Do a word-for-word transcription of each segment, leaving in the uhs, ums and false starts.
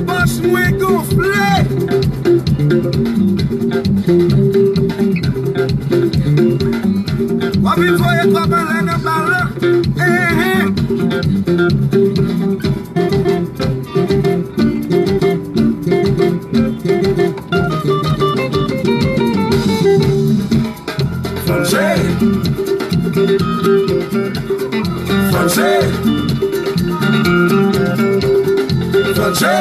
Pòch mwen gonfle. W ap vin voye twòp anlè nan bal lan. Eh, eh. Fònje. Fònje. Fònje. Fònje.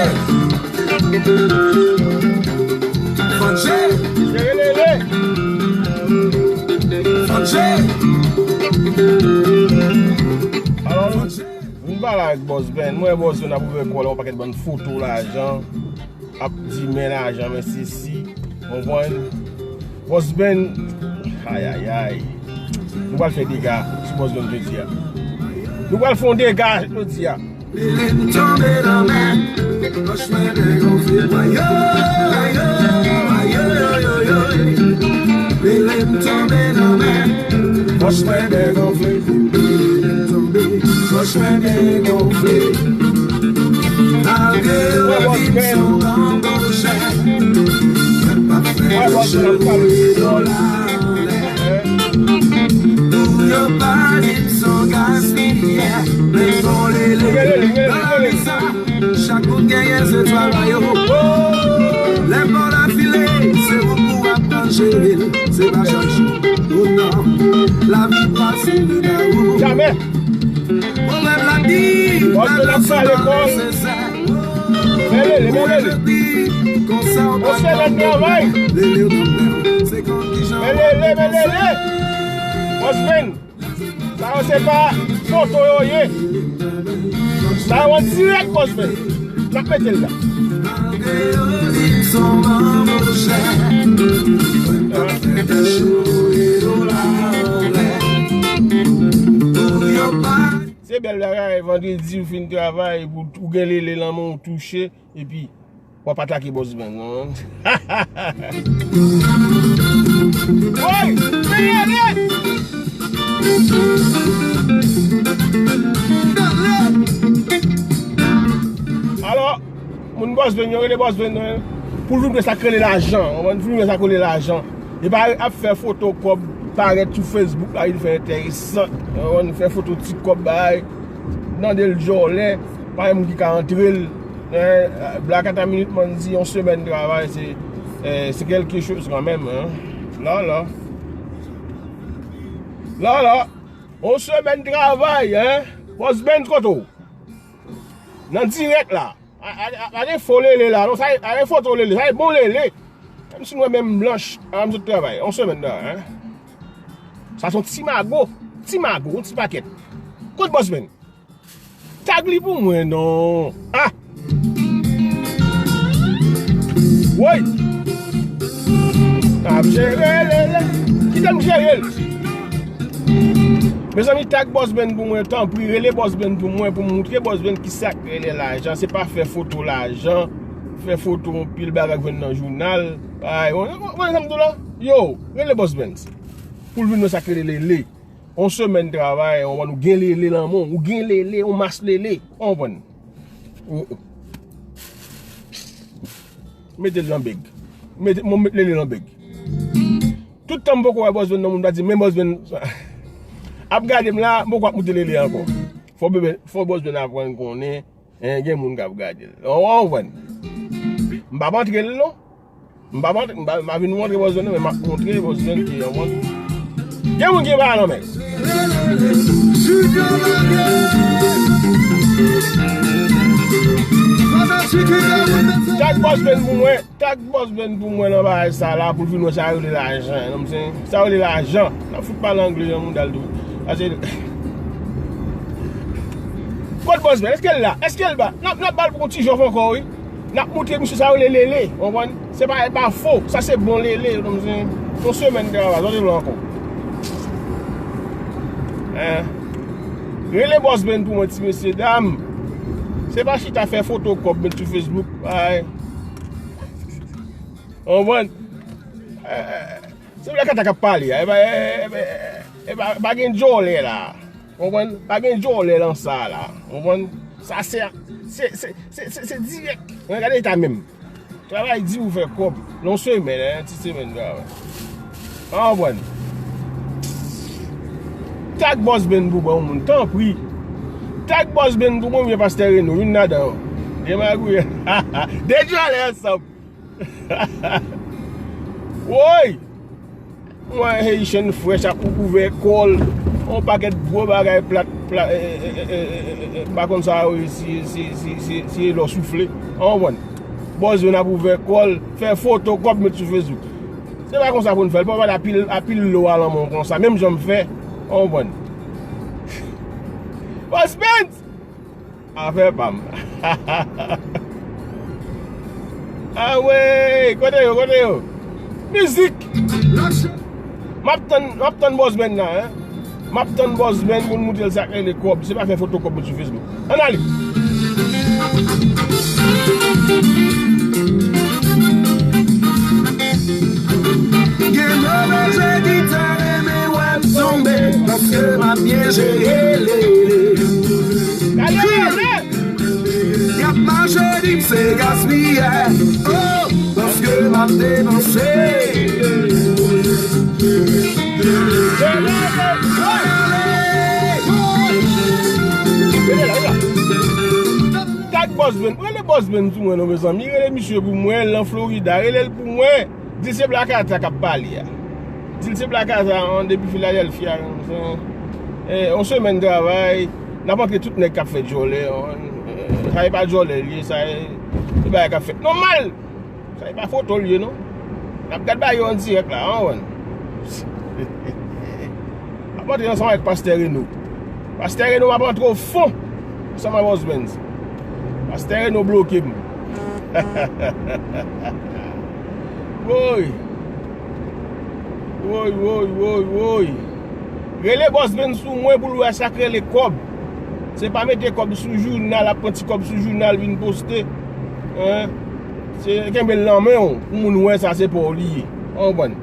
Fònje. Fònje. Alò, nou, nou pale ak Boss Ben. Mwen, Boss Ben ap ouvè kò l yon pakèt bann foto lajan. Ap di men lajan, men sesi, konprann? Boss Ben, ayayay. Nou pral fè dega sou Boss Ben jodi a. Nou pral fè yon dega jodi a. Lele m tonbe nan mè, pòch mwen degonfle, wayo, ayo, ayo, yo, yo, yo. Lele m tonbe nan mè, pòch mwen degonfle. Lele m tonbe, pòch mwen degonfle. Malgre yo di m se yon granmoun chè, mwen p ap fè yo chanje dola anlè. Pou yo pa di m se yon gaspiyè, men bon lele nan lavi sa. Chak moun genyen se travay yo. Lè kòb la file, se ou pou aprann jere l. Se pa chak jou, o non, lavi pase li ba ou. Jamè. Pwovèb la di, pase nan nesesè. Mele, mele. Ou reflechi, konsa w pa travay. Lele w nan men w, se konn kijan w ap panse. Boss Ben. Sa yo se pa foto yo ye. Sa yo an dirèk, Boss Ben. N ap mete l la. Se bèl bagay, vandredi ou fin travay, ou, ou gen lele nan men w, ou touche. Epi, w ap atake Boss Ben, non? Woy! Meyè nèt! Alò, moun Boss Ben, yo rele Boss Ben, non? Pou l vin wè sa k rele lajan. Ou konprann? Pou l vin wè sa k rele lajan. E pa ap fè foto kòb parèt sou Facebook la, li fè enteresan. Ou konprann? Fè foto ti kòb bay. Tande l djòlè, pa gen moun ki ka antre l. Eh, Black Ata Minute Man di yon semèn travay, se, eh, se kèlke choz kanmenm, hein. La, la. La, la. Yon semèn travay, hein. Boss Ben kote w? Nan dirèk la. A, a, a, a gen fo lele la, non, sa, a gen foto lele, sa e bon lele. Menm si nou wè menm blanch, a, m sot travay. Yon semèn travay, hein. Sa se yon ti mago, ti mago, yon ti pakèt. Kote Boss Ben? Tag li pou mwen non. Ah! Woy! N ap jere lele. Kite m jere l. Mezanmi, tag Boss Ben pou mwen, tanpri, rele Boss Ben pou mwen, pou m moutre Boss Ben kisa k rele lajan. Se pa fè foto lajan, fè foto yon pil bagay k jwenn nan jounal. Ay, w, w, w, w, zanmi tou la? Yo, rele Boss Ben. Pou l vin wè sa k rele lele. Yon semèn travay, ou konprann, ou gen lele nan men w, ou gen lele, yon mas lele, ou konprann. Ou, ou. Mete l nan bèg. Mete, mwen met lele nan bèg. Tout tan m poko wè Boss Ben nan moun pa di, men Boss Ben ap gade m la, m poko ap moute lele ankò. Fò bebe, fò Boss Ben aprann konnen. Eh, gen moun k ap gade l. Ou, ou konprann? M p ap antre l non. M p ap antre, m pa, m pa vin montre Boss Ben non, men m ap montre Boss Ben ke, ou konprann? Gen moun ki pa nan men. Tag Boss Ben pou mwen. Tag Boss Ben pou mwen nan bagay sa la, pou l vin wè sa yo rele lajan, you know what I'm saying? Sa yo rele lajan. N ap fout pale angle, yon moun dal tou. Pase, kot Boss Ben? Èske l la? Èske l ba? N ap, n ap ba l pou yon ti jòf ankò, wi. N ap moutre misye sa yo rele lele, ou konprann? Se pa, e pa fo, sa se bon lele, you know what I'm saying? Yon semèn travay, sa se lò ankò. Hein? Rele Boss Ben pou mwen, ti mesye dam. Se pa chita fè foto kòb, met sou Facebook. Ay. Ou konprann? Eh, eh, se Black Ata k ap pale a. E pa, e, e, e, e pa, pa gen djòlè la. Konprann? Pa gen djòlè lan sa la. Konprann? Sa se, se, se, se, se, se dirèk. Gade eta menm. Travay di pou fè kòb. Nan yon semèn, en, ti semèn travay. Konprann? Tag Boss Ben pou mwen, yon moun, tanpri. Tag Boss Ben pou mwen, oubyen Pastè Reno, youn ladan yo. De magouye. De djòlè ansanm. Woy! Mwen Haitian Fresh ap ouvè kò l. Yon pakèt gwo bagay plat, plat, e, e, m pa konn sa yo ye, si, si, si, si, si e lò soufle. Ou konprann? Boss Ben ap ouvè kò l, fè foto, kòb met sou Facebook. Se pa konsa pou n fè l. Pa bat apil, apil lo a lan men w konsa. Menm jan m fè. Ou konprann? Boss Ben! Afè pa m. Anmwey, kote yo, kote yo? Mizik! M ap tann, m ap tann Boss Ben la, en. M ap tann Boss Ben pou n moutre l sa k rele kòb. Se pa fè foto kòb sou Facebook. Ann ale! Gen move je ki ta renmen wè m tonbe, paske m ap byen jere lele. Gade, gade! Y ap mache di m se gaspiyè, oh, paske m ap depanse. Tag Boss Ben, rele Boss Ben sou mwen non, mezanmi. Rele misye pou mwen, l nan Florida. Rele l pou mwen. Di l se Black Ata k ap pale a. Di l se Black Ata, an, depi Philadelphia, an, e, yon semèn travay, n ap antre tout nèg k ap fè djòlè, an, e, sa e pa djòlè l ye, sa e, se bagay k ap fèt nòmal. Sa e pa foto l ye, non. N ap gad bagay yo an dirèk la, an, konprann. M ap antre ansanm avèk Pastè Reno. Pastè Reno, m ap antre o fon ansanm ak Boss Benz. Pastè Reno bloke m. Woy! Woy, woy, woy, woy! Rele Boss Benz sou mwen pou l wè sa k rele kòb. Se pa mete kòb sou jounal, ap pran ti kòb sou jounal vin poste. Hein? Se kenbe l nan men w pou moun wè sa se pa w li ye. Ou konprann?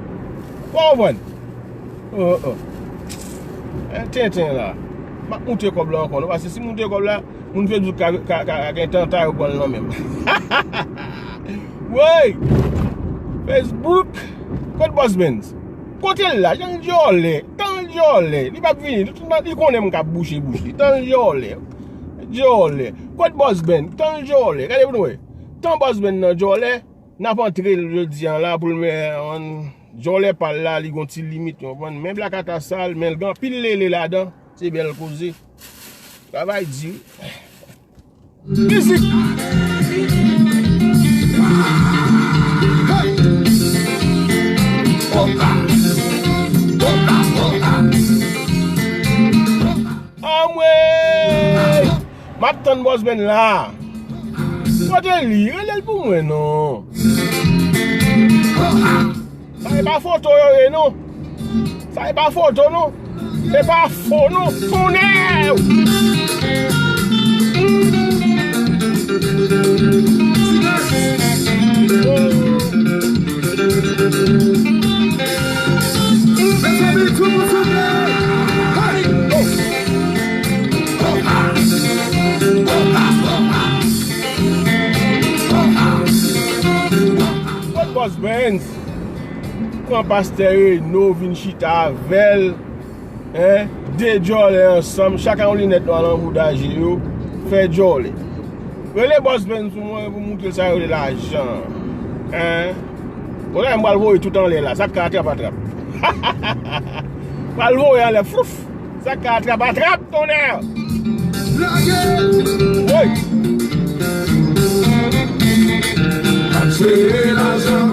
Ou konprann? Oh, oh. E tenten la. M ap moute kòb la ankò, non, paske si m moute kòb la, moun Facebook ka, ka, ka, ka gen tanta yo pran l nan men m. Woy! Facebook! Kot Boss Benz? Kote l la? Jan l djòlè. Tan l djòlè. Li p ap vini. Li konnen m k ap bouche bouch li. Tan l djòlè. Djòlè. Kot Boss Benz? Tan l djòlè. Gade pou nou wè. Tan Boss Benz nan djòlè. N ap antre l jodi a la pou l men, an, djòlè pa l la, li gon ti limit, ou konprann? Men Black Ata sa l, men l gen anpil lele ladan, se bèl koze. Travay di wi. Mizik! Anmwey! M ap tann Boss Benz la. Kote li? Rele l pou mwen, non. Sa e pa foto yo ye, non. Sa e pa foto, non. Se pa fo, non. Tonnè! Mezanmi, tout moun souple! Hey! Oh! Kot Boss Benz? Pran Pastè Reno, vin chita avè l. Hein? De djòlè ansanm, chak a yon linèt nwa nan bouda je yo, fè djòlè. Rele Boss Benz pou mwen pou moutre l sa yo rele lajan. Hein? Kounye a m pral voye tout anlè la, sa k ka atrap atrap. Pral voye anlè, flouf! Sa k ka atrap atrap, tonnè! Lage! Woy! Ap sere lajan.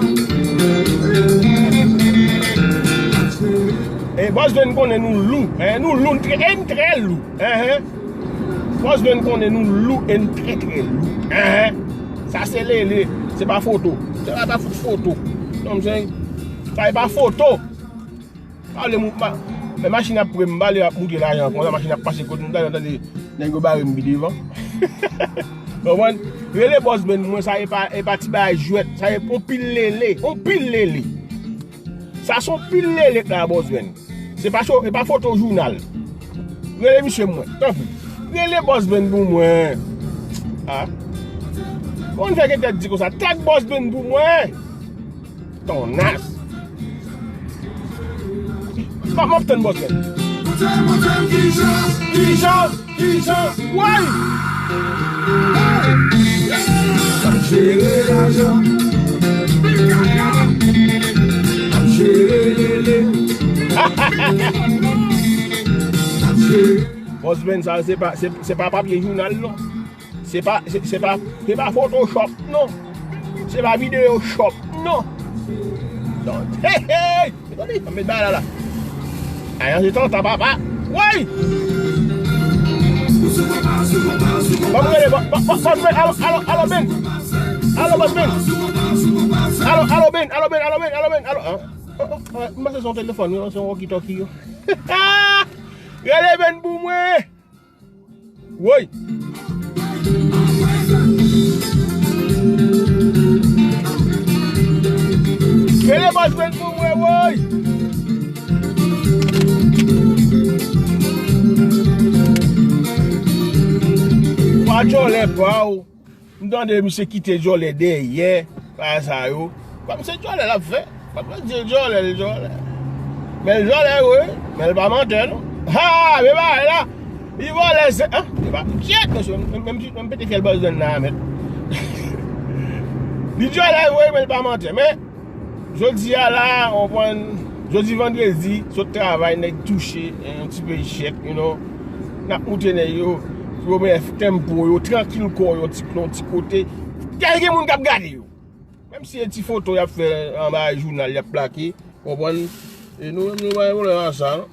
E Boss Benz konnen nou lou, hein, nou lou, n trè, e n trè lou, hein, hein. Boss Benz konnen nou lou, e n trè, trè lou, hein, hein. Sa se lele, se pa foto. Se pa, pa fout foto. Non, m se, sa e pa foto. Pa vle mou-, ma-, men machin ap pre m, m pale ap moutre lajan konsa, machin ap pase kote m, talè tande nèg yo bare m pi devan. Konprann? Rele Boss Benz, mwen sa e pa, e pa ti bagay jwèt, sa e on pil lele, on pil lele. Sa se on pil lele k la Boss Benz. Se pa cho-, se pa foto jounal. Rele misye mwen, tanpri. Rele Boss Ben pou mwen. Ah. Konn fè gen tèt di konsa. Tag Boss Ben pou mwen. Ton nas. M ap, m ap tann Boss Ben. Kijan? Kijan? Woy! Ap jere lajan. Ap jere lele. Ap jere. Boss Ben, sa se pa, se, se pa papye jounal non. Se pa, se, se pa, se pa Photoshop non. Se pa video shop non. Don, hey, hey! Mezanmi, ann met bagay la la. Ay, an se tan, ta papa. Woy! Ban m rele, ban, ban, ban, ban m rele, alo, alo, alo, Ben. Alo, Boss Ben. Alo, alo, Ben, alo, Ben, alo, Ben, alo, Ben, alo, ah. Oh, oh, oh, m panse se yon telefòn, wi, se yon walkie-talkie, yo. Rele Ben pou mwen. Woy! Rele Boss Ben pou mwen, woy! Pa djòlè pa w. M tande misye kite djòlè dèyè, bagay sa yo. Kòm se djòlè l ap fè. Kòm se djòlè, l djòlè. Men l djòlè vre, men l pa mantè non. Ha, men bagay la. Li vòlè se, ah, li pa, kyèt, mesye, m, m, m, m pete fyèl Boss Ben nan, mèt. Li djòlè vre, men l pa mantè. Men, jodi a la, w konprann, jodi vandredi, sot travay, nèg touche, yon ti pechèk, you know. N ap moute nèg yo, yo mèt tempo yo, trankil kò yo, ti, yon ti kote. Kèl gen moun k ap gade yo. Menm si se ti foto y ap fè anba jounal, y ap plake, konprann? E nou menm, nou pa gen pwoblèm ak sa, non.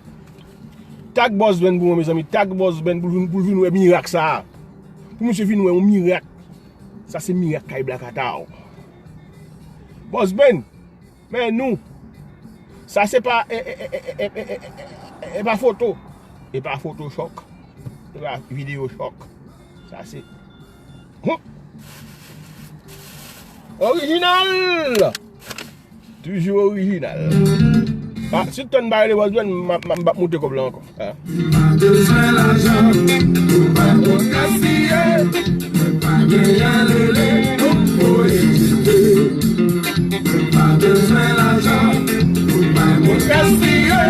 Tag Boss Ben pou mwen, mezanmi. Tag Boss Ben pou l vin, pou l vin wè mirak sa a. Pou misye vin wè yon mirak. Sa se mirak kay Black Ata. Boss Ben, men nou. Sa se pa, e, e pa foto. E pa Photoshop. E pa video shop. Sa se, hmm. Orijinal! Toujou orijinal. Ah, si w tann bagay de Boss Ben, m, m, m, m ap moute kòb la ankò. Ah. M pa bezwen lajan pou m bay moun gaspiye. Mwen pa genyen lele pou m voye kite. Mwen pa bezwen lajan pou m bay moun gaspiye.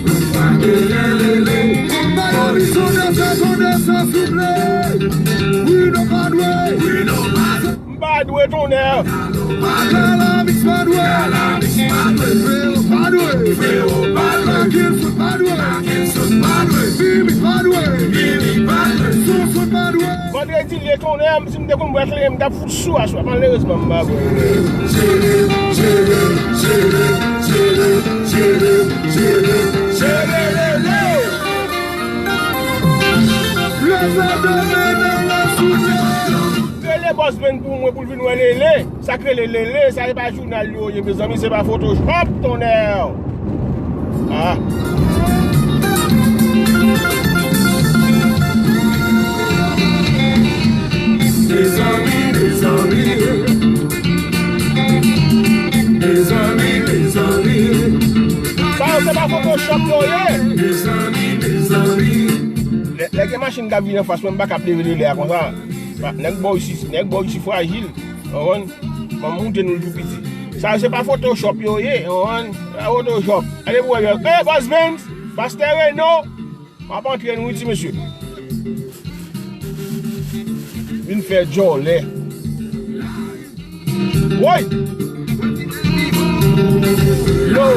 Mwen pa genyen lele pou m voye kite. Wi, nou pa dwe. Wi, nou pa dwe. M pa dwe tonnè. Galavis pa dwe. Galavis pa dwe. Frewo pa dwe. Frewo pa dwe. Marckenson pa dwe. Marckenson pa dwe. Mimi pa dwe. Mimi pa dwe. Sonson pa dwe. Vandredi lye tonnè, si m te konn bwè kleren, m t ap fout sou aswè. Malerezman, m pa bwè. Jere, jere, jere, jere, jere, jere, jere, lele. Leve demen nan la soulye. Rele Boss Ben pou mwen pou l vin wè Lele. Sa k rele Lele, sa se pa jounal yo ye, mezanmi, se pa Photoshop, tonnè. Ah. Mezanmi, mezanmi. Mezanmi, mezanmi. Sa yo se pa Photoshop yo ye. Mezanmi, mezanmi. Lè, lè gen machin k ap vin anfas mwen, m pa ka ap leve Lele a konsa. Pa, nèg bò isi, nèg bò isi frajil. Ou konprann? Ban m montre nou l tou piti. Sa yo se pa Photoshop yo ye, ou konprann? Se pa Photoshop. Gade pou wè byen. Ey, Boss Benz, Pastè Reno, m ap antre nou wi ti mesye. Vin fè djòlè. Woy! Yo!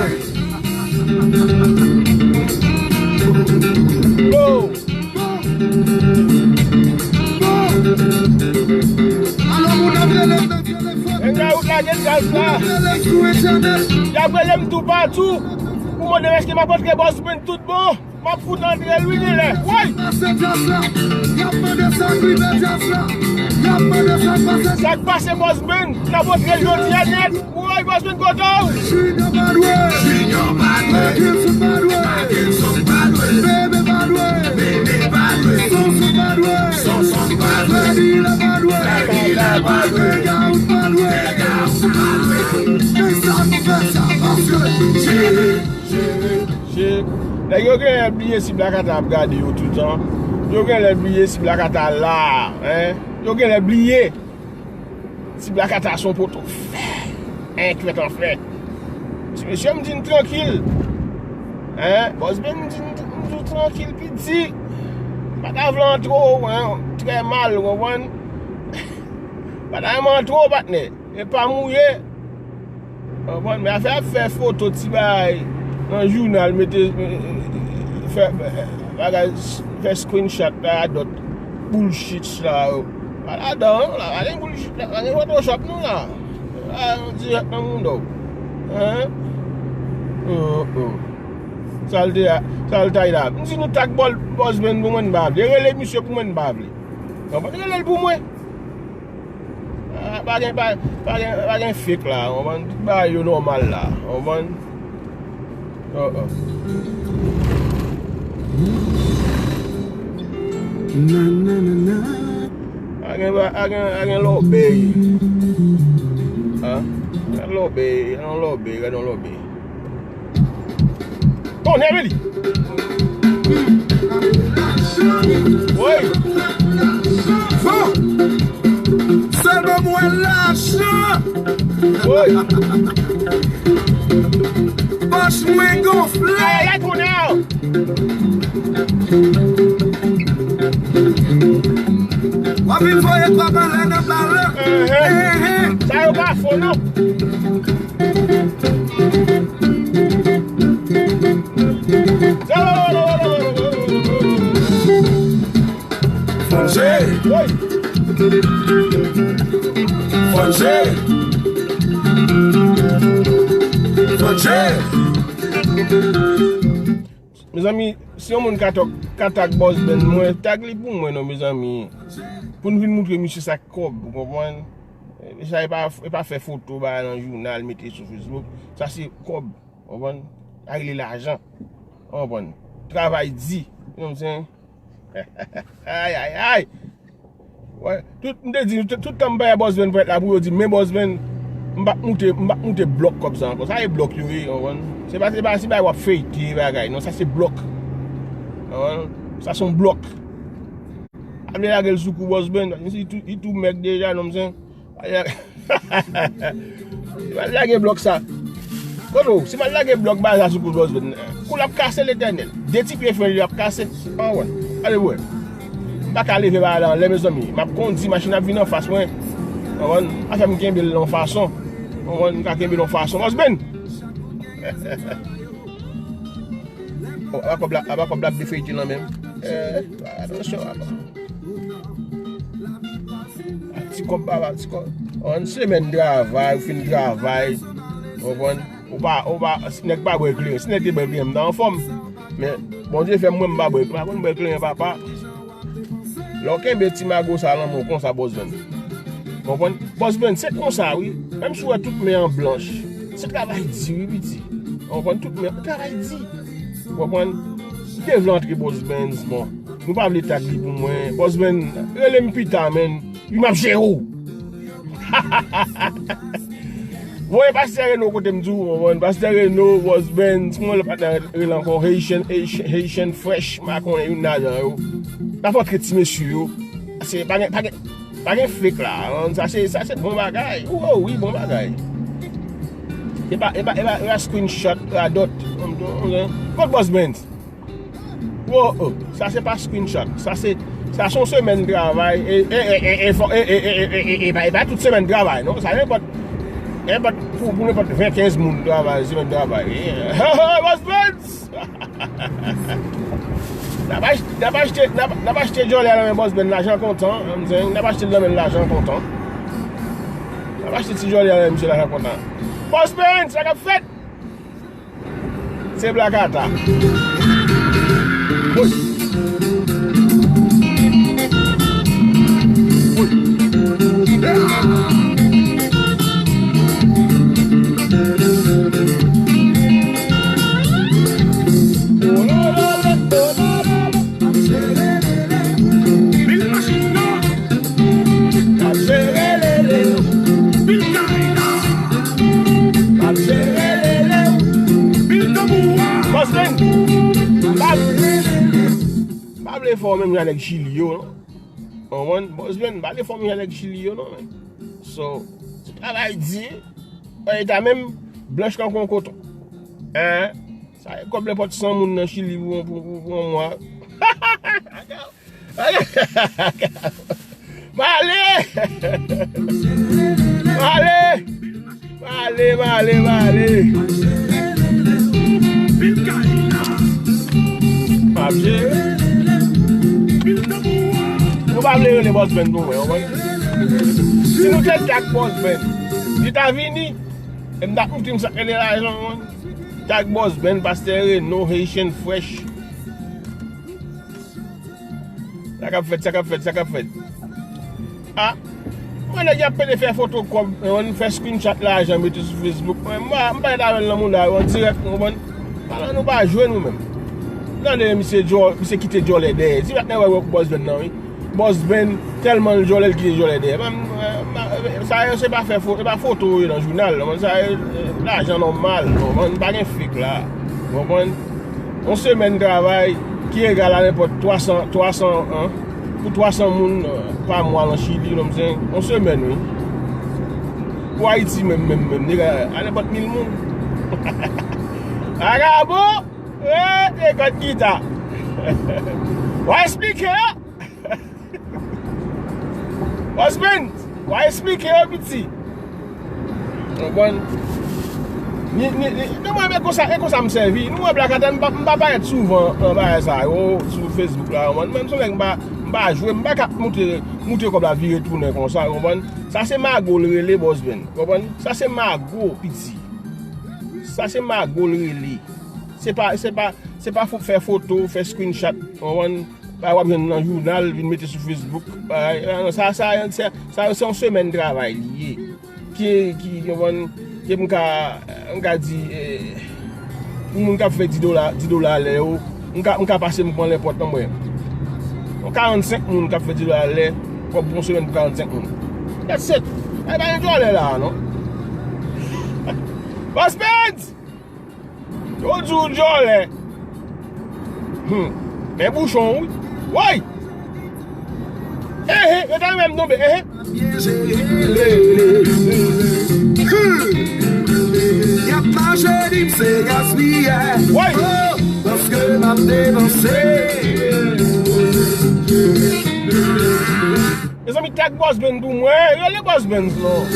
Yo! Nèg la wout lage djaz la. Y ap rele m toupatou pou mande m èske m ap antre Boss Ben tout bon. M ap fout antre l wi genlè. Woy! Pase djaz la. Y ap mande sa k rive djaz la. Y ap mande sa k pase. Sa k pase Boss Ben? N ap antre l jodi a nèt. Woy, Boss Ben kote w? Junior pa dwe. Junior pa dwe. Marckenson pa dwe. Marckenson pa dwe. Bebe pa dwe. Bebe pa dwe. Sonson pa dwe. Sonson pa dwe. Freddy la pa dwe. Freddy la pa dwe. Legaout pa dwe. Legaout pa dwe. Men sa nou fè sa paske jere, jere. Jere. Nèg yo genlè bliye si Blakata ap gade yo toutan. Yo genlè bliye si Blakata la, en. Yo genlè bliye si Blakata se yon poto fè. En, kwèt anfè. Ti mesye, m di n trankil. En, Bòs Ben, m di n, m di w trankil, piti. Pa ta vle antre w, en, trè mal, ou konprann? Pa ta renmen antre w, patnè. E pa mouye. Konprann? Men afè ap fè foto ti bagay nan jounal, mete, fè bagay, fè screenshot la, dòt bullshit la yo. Pa ladan, non, la, pa gen bullshit la, pa gen Photoshop, non, la. La, dirèk nan mouda w. Hein? Oh, oh. Sa l te a, sa l tay la. M di nou tag Bòs Ben pou mwen, n pa vle. Rele misye pou mwen, n pa vle. Konprann? Rele l pou mwen. Ah, pa gen, pa, pa gen, pa gen fake la, w konprann? Tout bagay yo nòmal la, w konprann? Oh, oh. Pa gen, pa, pa gen, pa gen lòbèy. Ah, pa gen lòbèy, pa gen lòbèy, gade yon lòbèy. Tonnè, Billy! Woy! Bon! Sèlman m wè lajan! Woy! Pòch mwen gonfle! Ay, ay, tonnè! W ap vin voye kòb anlè nan balan. Enhen. Enhen. Sa yo pa fo, non. Fon J. Woy. Fon J. Fon J. Mezanmi, si yon moun ka tag, ka tag Bòs Ben mwen, tag li pou mwen non, mezanmi. Pou n vin moutre misye sa k kòb, ou konprann? E sa e pa, e pa fè foto bagay nan jounal, mete sou Facebook. Sa se kòb, ou konprann? Sa rele lajan. Ou konprann? Travay di. You know what I'm saying? Ay, ay, ay! Wè, tout, m te di, tout, tout tan m bay Bòs Ben pou èt la, pou yo di, men Bòs Ben, m p ap moute, m p ap moute blòk kòb sa ankò. Sa e blòk yo ye, w konprann? Se pa, se pa, se pa w ap feyte bagay, non, sa se blòk. W konprann? Sa se yon blòk. Ap vle lage l sou kou Bòs Ben, li tou, li tou mèg deja, non, m se. Si m al lage blòk sa. Kote w? Si m al lage blòk bagay la sou kou Bòs Ben, kou l ap kase, Letènèl. De ti pye fren li ap kase. An wè. Gade pou wè. M pa ka leve bagay la anlè, mezanmi. M ap kondi, machin ap vin anfas mwen. Konprann? Afè m kenbe l yon fason. Konprann? M ka kenbe l yon fason. Bòs Ben! Oh, apa kòb la, apa kòb la ap defeyte nan men m. Eh, atansyon, apa. Ti kòb, apa, ti kòb. Yon semèn travay, ou fin travay. Ou konprann? Ou pa, ou pa, si nèg pa bwè kleren. Si nèg te bwè kleren, m ta anfòm. Men, Bondye fè m, mwen, m pa bwè, m pa konn bwè kleren, papa. Lè w kenbe ti mago sa lan men w konsa, Bòs Ben. Konprann? Bòs Ben, se konsa, wi. Menm si w wè tout men an blanch, se travay di, wi, piti. Konprann? Tout men, travay di. Konprann? M te vle antre Bòs Ben, bon. Nou pa vle tag li pou mwen. Bòs Ben, rele m pita, menn. Wi, m ap jere w. Voye pastè Reno kote m di w, konprann? Pastè Reno, Bòs Ben, si mwen lè patnè rele ankò, Haitian, Haitian, Haitian Fresh, m pa konnen youn ladan yo. N ap antre ti mesye yo. Se pa gen, pa gen, pa gen fake la, non? Sa se, sa se bon bagay. Oh, wi, bon bagay. E pa, e pa, e pa, e pa screenshot, radòt. Kot Bòs Ben? Oh, oh, sa se pa screenshot. Sa se, sa se yon semèn travay. E, e, e pa, e pa tout semèn travay, non. Sa nenpòt, nenpòt, pou, pou nenpòt ven, kenz moun travay, semèn travay. Bòs Ben! N ap ach-, n ap achte, n ap, n ap achte djòlè a nan men Bòs Ben, lajan kontan, n ap achte l nan men l, lajan kontan. N ap achte ti djòlè a nan men misye, lajan kontan. Bòs Ben, sa k ap fèt? Se Blakata. Bòs Ben. fò menm jan nèg Chili yo, non. Ou konprann? Bòs Bèn pa gen fòm jan nèg Chili yo, non, men. So, se travay di, e ta menm blanch kankou yon koton. Hein? Sa e kòb nenpòt san moun nan Chili pou, pou, pou, pou yon mwa. Male! Male! Male, male, male! Pap jere. Nou pa vle rele Bòs Bèn pou mwen, ou konprann? Si nou te tag Bòs Bèn, li ta vini, e m ta koute m sa rele lajan, ou konprann? Tag Bòs Bèn, Pastè Reno, Haitian Fresh. Sa k ap fèt, sa k ap fèt, sa k ap fèt. Ah, mwen nèg y ap pede fè foto kòb, mwen fè screenshot lajan mete sou Facebook. Mwen, m pa, m pa ret avè l nan mouda yo an dirèk, ou konprann? Ala nou pa jwe nou menm. Tande misye djò-, misye kite djòlè dèyè. Dirèk nèg wè Bòs Bèn nan, wi. Bòs Bèn, tèlman l djòlè, l kite djòlè dèyè. Mwen, mwen, sa yo, se pa fè fo-, se pa foto yo nan jounal, non, sa yo, eh, lajan nòmal, non, mwen, pa gen fake la. Ou konprann? Yon semèn travay ki egal a nenpòt twa san, twa san, an, pou twa san moun, eh, pa mwa nan Chili, non, se yon semèn, wi. Pou Ayiti menm, menm, menm, nèg a, a nenpòt mil moun. Vagabon! Eh, te gòt gita. W a esplike yo. Bòs Bèn, w a esplike yo, piti. Konprann? Ni, ni, ni, non, mwen, men konsa, e konsa m sèvi. Nou wè Black Cat, m pa, m pa parèt souvan nan bagay sa yo, sou Facebook la, konprann? Mwen, m se yon nèg, m pa, m pa jwe, m pa ka moute, moute kòb la vire tounen konsa, konprann? Sa se mago l rele, Bòs Bèn, konprann? Sa se mago, piti. Sa se mago l rele. Se pa, se pa, se pa fo-, fè foto, fè screenshot, konprann? Bagay w ap jwenn nan jounal, vin mete sou Facebook. Bagay, ah, non, sa, sa, sa, sa, se yon semèn travay li ye. Ki, ki, konprann, ke m ka, m ka di, eh, yon moun k ap fè dis dola, dis dola lè yo, m ka, m ka pase m pran nenpòt nan mwen. Yon karannsenk moun k ap fè dis dola lè, kòb pou yon semèn pou karannsenk moun. That's it. Ay, pa gen djòlè la, non. Bòs Bèn! Yo di w djòlè. Hmm. Men bouchon, wi. Woy! Ehe, yo ta menm tonbe, ehe. Y ap mache di m se gaspiye. Woy! Oh, paske m ap depanse. Mezanmi, tag Bòs Bèn pou mwen. Rele Bòs Bèn non.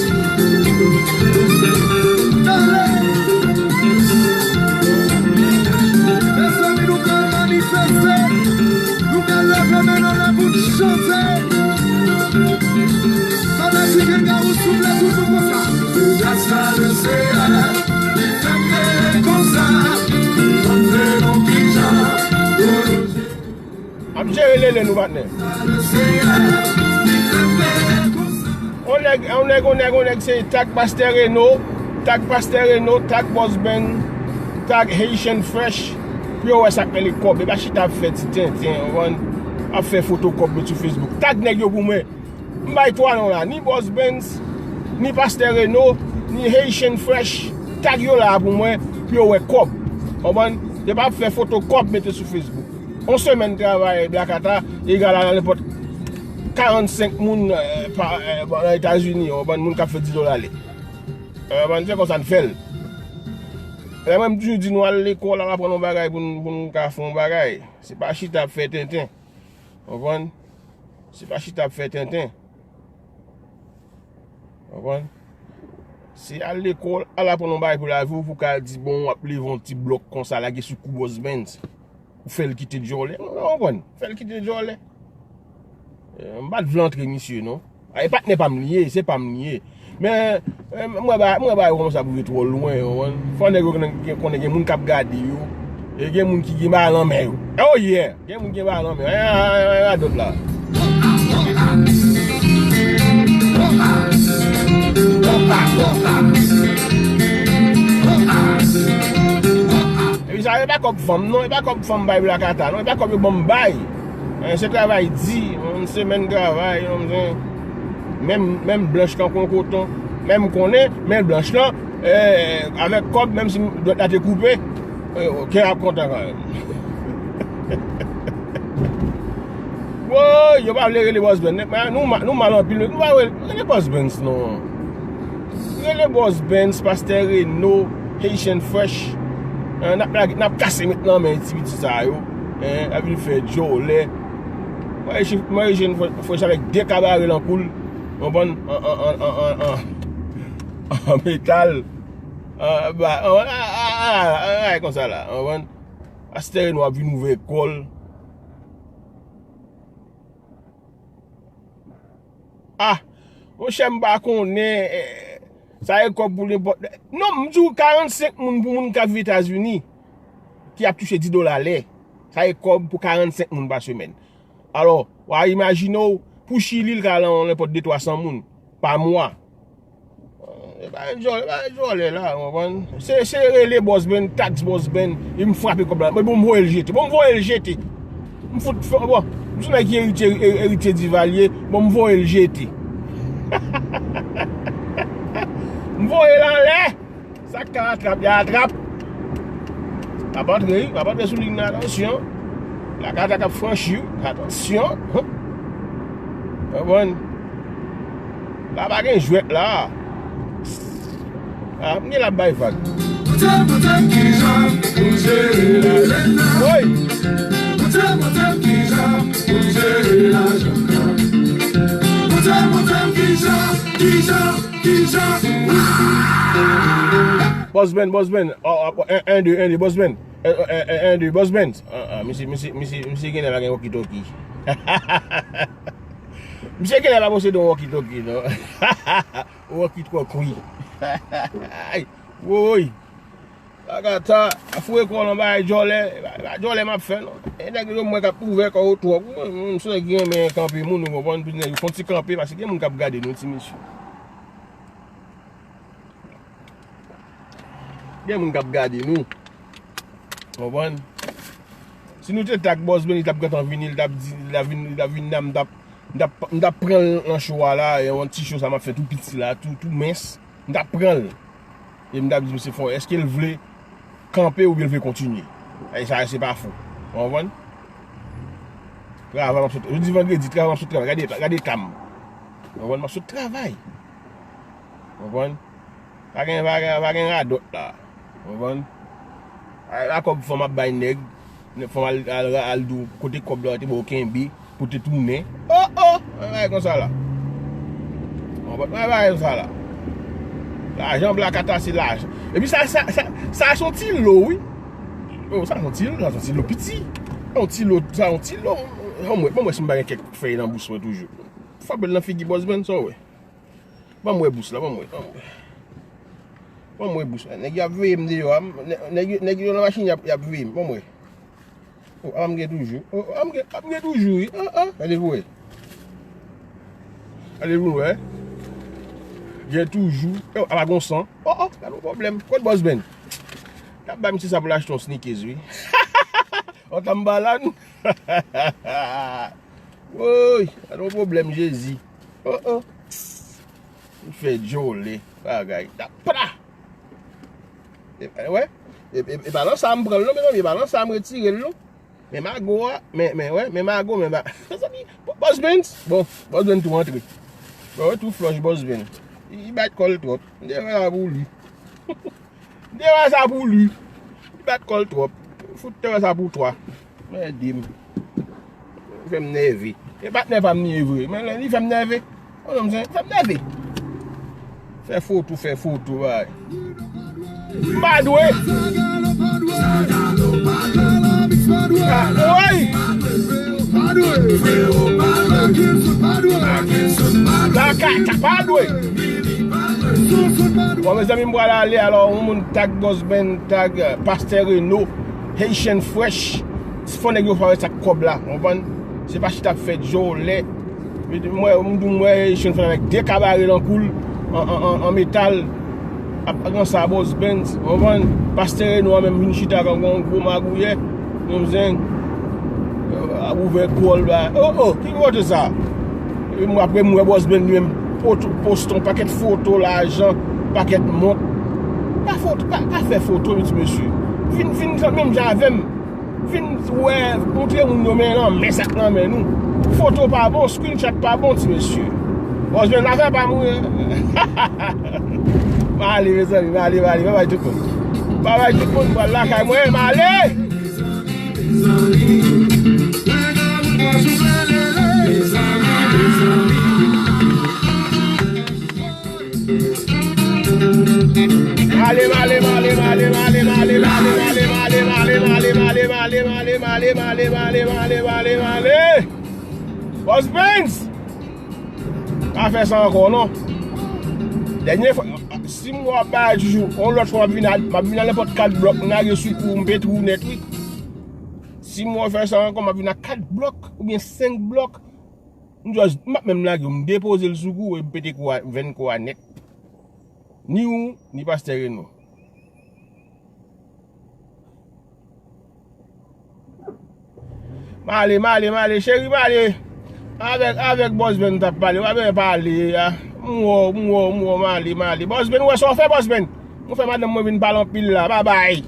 Mezanmi, nou pral manifeste. Nou pral leve men nou anlè pou n chante. Fanatik Enga ou souple tout nou konsa. Gras a Lesenyè, li fè m rele konsa. Montre nou kijan pou nou ap jere lele nou, patnè. On nèg, on nèg, on nèg, on nèg, se tag Pastè Reno, tag Pastè Reno, tag Bòs Bèn, tag Haitian Fresh, pou yo wè sa k rele kòb. E pa chita ap fè ti tenten, ou konprann? Ap fè foto kòb met sou Facebook. Tag nèg yo pou mwen. M bay twa non la, ni Bòs Bèn, ni Pastè Reno, ni Haitian Fresh. Tag yo la pou mwen, pou yo wè kòb. Ou konprann? Yo pa ap fè foto kòb mete sou Facebook. Yon semèn travay Black Cat egal a nenpòt karannsenk moun, eh, pa, eh, nan Etazini, yon bann moun k ap fè dis dola lè. Eh, bann se konsa n fè l. Lè mwen m toujou di nou al lekòl, al aprann yon bagay pou n, pou n ka fè yon bagay. Se pa chita ap fè tenten. Ou konprann? Se pa chita ap fè tenten. Ou konprann? Se al lekòl, al aprann yon bagay pou lavi w, pou w ka di, bon, w ap leve yon ti blòk konsa, lage sou kou Bòs Bèn. Ou fè l kite djòlè. Ou konprann? Fè l kite djòlè. Eh, m pa t vle antre misye, non. A, e patnè pa m li ye, se pa m li ye. Men, eh, m wè ba, m wè bagay konsa pou rive twò lwen, ou konprann? Fò nèg yo konnen, konnen gen moun k ap gade yo. E gen moun ki gen bagay nan men yo. Oh yeah! Gen moun gen bagay nan men yo. Ay, ay, ay, ay, radòt la. Epi sa, e pa kòb fanm, non. E pa kòb fanm bay Black Cat, non. E pa kòb yo ban m bay. Eh, se travay di, yon semèn travay, yon semèn. Menm, menm blanch kankou yon koton. Men m konnen, men blanch lan, eh, avèk kòb, menm si dwèt la te koupe, eh, kè ap kontan kanmenm. Woy, yo pa vle rele Boss Ben. Nou, nou mal anpil, nou pa rele, rele Boss Ben non. Rele Boss Ben, Pastè Reno, Haitian Fresh. Eh, n ap lage, n ap kase met nan men ti piti sa yo. Eh, ap vin fè djòlè. Mwen Haitian Fresh avèk de kabarè nan kou l. Konprann? An, an, an, an, an, an, an metal. An, ba, an, an, an, an, an, konsa la. Konprann? Pastè Reno ap vin ouvè kò l. Ah, monchè, m pa konnen, eh, sa e kòb pou nenpòt. Non, m di w karannsenk moun pou moun k ap viv Etazini ki ap touche dis dola lè. Sa e kòb pou karannsenk moun pa semèn. Alò, w a imajine w, pou Chili, l ka nan nenpòt de twa san moun pa mwa. E pa yon djòl, e pa yon djòlè la, w konprann? Se, se rele Boss Ben, tax Boss Ben, e m frape kòb la. Men bon, m voye l jete. Bon, m voye l jete. M fout fè, bon, m se nèg ki eritye, e, eritye Divalye. Bon, m voye l jete. M voye l anlè. Sa k ka atrap, y a atrap. L ap antre, wi, l ap antre sou liy nan, atansyon. Lakata k ap franchi, wi, atansyon. Konprann? La pa gen jwèt la. Ah, m gen l ap bay vag. Montre, montre m kijan pou m jere lajan nan. Woy! Montre, montre m kijan pou m jere lajan nan. Montre, montre m kijan, kijan, kijan. Boss Ben, Boss Ben. Oh, oh, en, en, de, en, de, Boss Ben. En, en, en, en, de, Boss Ben. Ah, ah, misye, misye, misye, misye genlè pa gen walkie-talkie. Misye genlè pa posede yon walkie-talkie, non. Walkie-talkie. Ay, woy. Lakata, a foure kò w nan bagay djòlè. E pa, e pa djòlè m ap fè, non. E nèg yo mwen k ap ouvè kò yo twòp. Mwen, mwen, m se nèg ki renmen kanpe moun, ou konprann? Pou nèg yo fè yon ti kanpe, paske gen moun k ap gade nou, ti mesye. Gen moun k ap gade nou. Konprann? Si nou te tag Boss Ben, li t ap gentan vini, li t ap di, li t ap vin, li t ap vin la, m t ap, m t ap, m t ap pran l nan show a la, e yon ti show sa m ap fè tou piti la, tou, tou mens. M t ap pran l. E m t ap di misye fò, èske l vle kanpe oubyen l vle kontinye? E sa, se pa fou. Ou konprann? Travay m ap sot, jodi vandredi, travay m ap sot travay. Gade, gade eta m. Ou konprann? M ap sot travay. Ou konprann? Pa gen, pa gen, pa gen radòt la. Ou konprann? A, a kòb fò m ap bay nèg. Nèg fò m al, al, al di w kote kòb la te ba w kenbe pou te tounen. Oh, oh! Mwen bay konsa la. Mwen bay, mwen bay konsa la. Lajan blakata se lajan. Epi sa, sa, sa, sa se yon ti lo, wi. Oh, sa se yon ti lo, sa se yon ti lo piti. Yon ti lo, sa yon ti lo. Ban m wè, ban m wè si m pa gen kèk fèy nan bous mwen toujou. Frape l nan figi Boss Ben, sa w wè. Ban m wè bous la, ban m wè, ban m wè. Ban m wè bous la. Nèg yo ap veye m deyò a. Nè-, nèg yo, nèg yo nan machin, y ap, y ap veye m. Ban m wè. Oh, a m gen toujou. Oh, a m gen, a m gen toujou, wi. Ah, ah. Gade pou wè. Gade pou wè. Gen toujou. Oh, a pa gon san. Oh, oh, gade yon pwoblèm. Kot Boss Ben? T ap bay misye sa pou l achte yon sneakers, wi. Yon tanbalan. Woy, gade yon pwoblèm, Jezi. Oh, oh. M fè djòlè, bagay. Tap, pra! E, e, wè. E, e, e pa lan sa m pran l non, mezanmi, e pa lan sa m retire l non. Men mago a, men, men, wè, men mago, men ba-, mezanmi, Bo-, Boss Ben, bon, Boss Ben tou antre. Bon, tou flòch Boss Ben. Li, li bat kò l twòp. M te fè sa pou li. M te fè sa pou li. Li bat kò l twòp. Fout te fè sa pou twa. Mède m. Li fè m nève. E patnè pa m li ye vre. Men li fè m nève. Ou konprann, li fè m nève. Fè foto, fè foto, bay. M pa dwe. Ah, woy! Lakata pa dwe. Bon, mezanmi, m pral ale. Alò, yon moun tag Boss Ben, tag, euh, Pastè Reno, Haitian Fresh. Fò nèg yo fè sa k kòb la, konprann? Se pa chita ap fè djòlè. M wè, m di w, m wè Haitian Fresh avèk de kabarè nan kou l, an, an, an, an metal. Ap, ap nan sa Boss Ben, konprann? Pastè Reno a menm vin chita ak yon gwo magouyè. Ou konprann? Ap ouvè kò l ba. Oh, oh, ki kote sa? E m, apre m wè Boss Ben li menm pot-, poste yon pakèt foto lajan, pakèt mont. Pa foto, pa, pa fè foto, ti mesye. Vin, vin menm jan avè m. Vin wè, montre moun yo men nan men sa k nan men nou. Foto pa bon, screenshot pa bon, ti mesye. Bòs Ben, afè pa mouri. M ale, mezanmi, m ale, m ale. Babay tout moun. Babay tout moun, m pral lakay mwen, m ale. Male, male, male, male. Bòs Benz! Pa fè sa ankò, non. Dènye fwa, si m wè w ap bay toujou, yon lòt fwa, m ap vin a, m ap vin a nenpòt kat blòk, m lage sou kou, m pete ou nèt, wi. Si m wè w fè sa ankò, m ap vin a kat blòk oubyen senk blòk. M just, m ap menm lage w, m depoze l sou kou e m pete kou a, venn kou a nèt. Ni ou, ni pastè Reno. Male, male, male, cheri, male. Avèk, avèk Bòs Ben m t ap pale. W ap pale a. M wè w, m wè w, m wè w, male, male. Bòs Ben, ou wè sa w fè, Bòs Ben? Ou fè madanm mwen vin pale anpil la. Babay.